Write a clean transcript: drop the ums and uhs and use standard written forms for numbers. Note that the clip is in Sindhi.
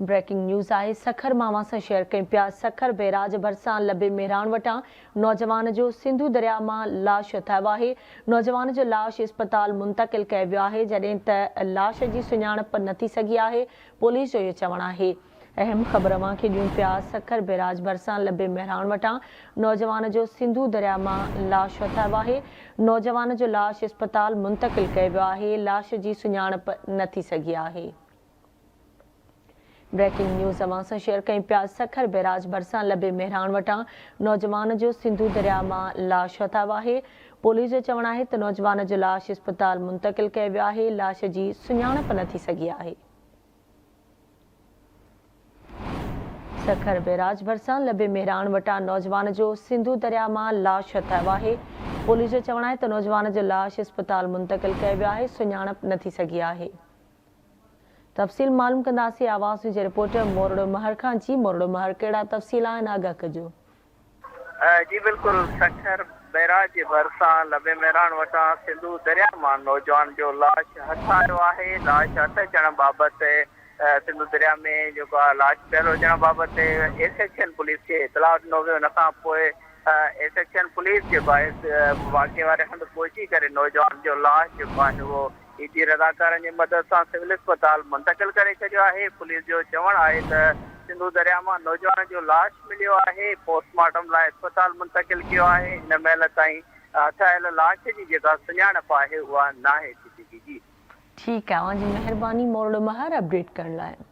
بريڪنگ نيوز آهي سکر مان اوهان سان شيئر ڪيون پيا سکر بئراج ڀرسان لبي مهراڻ وٽان نوجوان جو سنڌو درياء مان لاش هٿ آيو آهي نوجوان جو لاش اسپتال منتقل ڪيو ويو آهي جڏهن ته لاش جي سڃاڻپ نه ٿي سگهي آهي پوليس جو اهو چوڻ آهي اهم خبر اوهان کي ڏيون پيا سکر بئراج ڀرسان لبي مهراڻ وٽان نوجوان جو سنڌو درياء مان لاش هٿ آيو آهي نوجوان جو لاش اسپتال منتقل ڪيو ويو آهي لاش جي سڃاڻپ نه ٿي سگهي آهي. بريڪنگ نيوز اوهان سان شيئر ڪيون پيا سکر بئراج ڀرسان لبي مهراڻ وٽان نوجوان جو سنڌو درياء مان لاش هٿ آيو آهي پوليس جو چوڻ آهي ته نوجوان جو لاش اسپتال منتقل ڪيو ويو آهي لاش جي سڃاڻپ نه ٿي سگهي آهي. سکر بئراج ڀرسان لبي مهراڻ وٽان نوجوان جو سنڌو درياء مان لاش هٿ آيو آهي پوليس جو چوڻ آهي ته نوجوان جو لاش اسپتال منتقل ڪيو ويو آهي سڃاڻپ نه ٿي سگهي آهي. تفصيل معلوم ڪنداسين آواز نيوز جي رپورٽر مورڙو مهر کان جي مورڙو مهر ڪهڙا تفصيل آهن آگاهه ڪجو. جي بلڪل سکر بئراج جي ڀرسان لبي مهراڻ وٽان سنڌو درياء مان نوجوان جو لاش هٿ آيو آهي لاش هٿ اچڻ بابت سنڌو درياء ۾ جيڪو آهي لاش پيل هجڻ بابت اي سيڪشن پوليس کي اطلاع ڏنو ويو ان کان پوء اي سيڪشن پوليس جيڪو آهي واقعي واري هنڌ پهچي ڪري نوجوان جو لاش جيڪو آهي اهو اي جي رضاڪارن جي مدد سان سول اسپتال منتقل ڪري ڇڏيو آهي، پوليس جو چوڻ آهي ته سنڌو درياء مان نوجوان جو لاش مليو آهي، پوسٽ مارٽم لاء اسپتال منتقل ڪيو آهي، هن مهل تائين هٿ آيل لاش جي جيڪا سڃاڻپ آهي اها ناهي ٿي سگهي. جي. ٺيڪ آهي اوهان جي مهرباني مورڙو مهر اپڊيٽ ڪرڻ لاء.